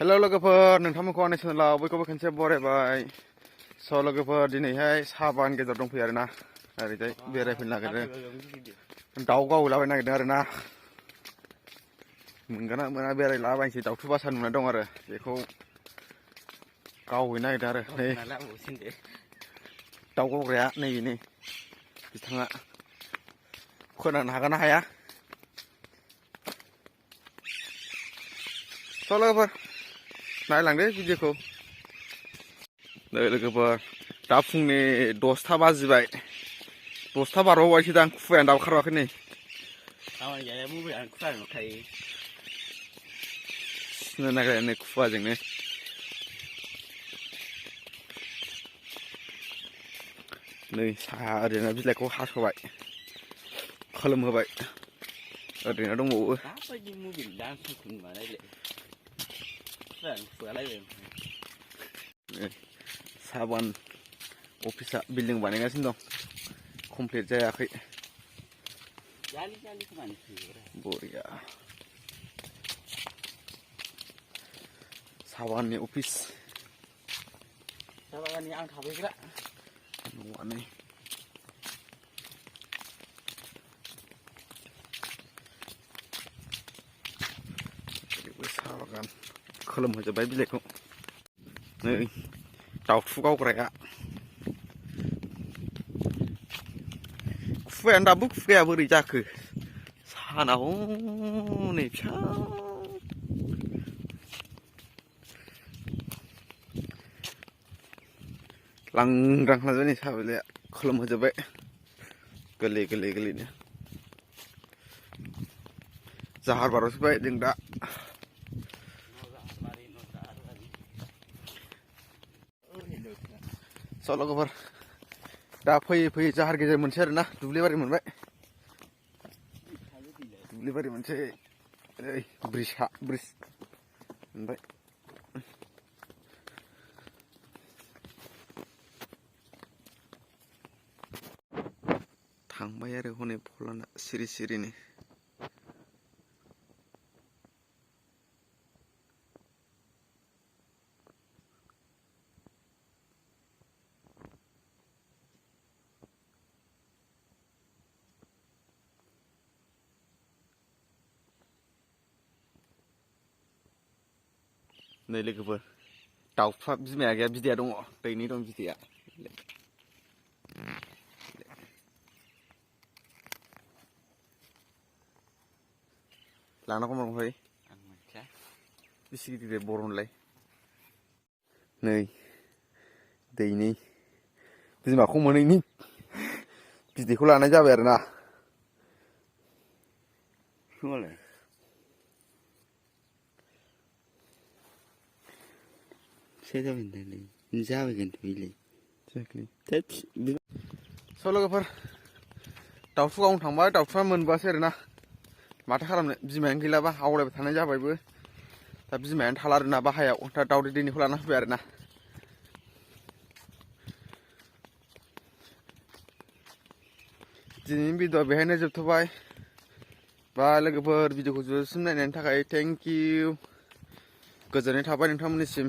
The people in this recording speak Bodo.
हेल' लोगोफोर नोंथांमोनखौ आंनि चेनेलाव बयखौबो खनसे बरायबाय स' लोगोफोर दिनैहाय साहा बागान गेजेराव दंफैयो आरोना ओरैजाय बेरायफैनो नागिरदों दाउ गावहैलाबायनो नागिरदों आरोना मोनगोन ना मोना बेरायलाबायनोसै दाउथु बासा नुनाय दं आरो बेखौ गावहैनो नागिरदों आरो नै दाउ गावग्राया नैबेनि बिथाङा खोनानो हागोन ना हाया स' लोगोफोर नायलांदो भिडिअखौ नै लोगोफोर दा फुंनि 10ता बाजिबाय 10ता बारबावबायसो दां खुवायानो दाबो खारवाखै नै सिनो नागिरनाय नै खुवाजोंनो नै साहा ओरैनो बिलाइखौ हास'बाय खोलोमहोबाय ओरैनो दंबावो साहा बागान अफिसा बिल्डिं बानायगासिनो दं कमप्लिट जायाखै बरिया साहा बागाननि अफिस साहा बागाननि आं थाफैग्रा न'आनो साहा बागान खोलोमहोजोब्बाय बिलाइखौ नै दाउथु गावग्राया खुवायानो दाबो खुगाया बोरै जाखो साना हनै फिसा लांदां खालामजोब्बाय नै साहा बिलाइया खोलोमहोजोब्बाय गोरलै गोरलैनो जाहार बारसोबाय जों दा स' लोगोफोर दा फैयै फैयै जाहार गेजेर मोनसे आरोना दुब्लिबारि मोनबाय दुब्लिबारि मोनसे ओरै ब्रिज मोनबाय थांबाय आरो हनै फलाना सिरि सिरिनो नै लोगोफोर दाउफ्रा बिमाया गैया बिदैया दङ दैनि दं बिदैया लांनांगौ ओमफ्राय बेसे गिदिर बर'नलाय नै दैनि बिमाखौ मोनैनि बिदैखौ लानाय जाबाय आरोना स' लोगोफोर दाउथु गावनो थांबाय दाउथुआ मोनबोआसै आरोना माथो खालामनो बिमायानो गैलाबा आवलायबाय थानाय जाबायबो दा बिमायानो थाला आरोना बाहायाव दा दाउदै दैनिखौ लाना फैबाय आरोना दिनैनि भिडिअआ बेहायनो जोबथ'बाय बा लोगोफोर भिडिअखौ जोबसिम नायनायनि थाखाय थेंक इउ गोजोननाय थाबाय नोंथांमोननिसिम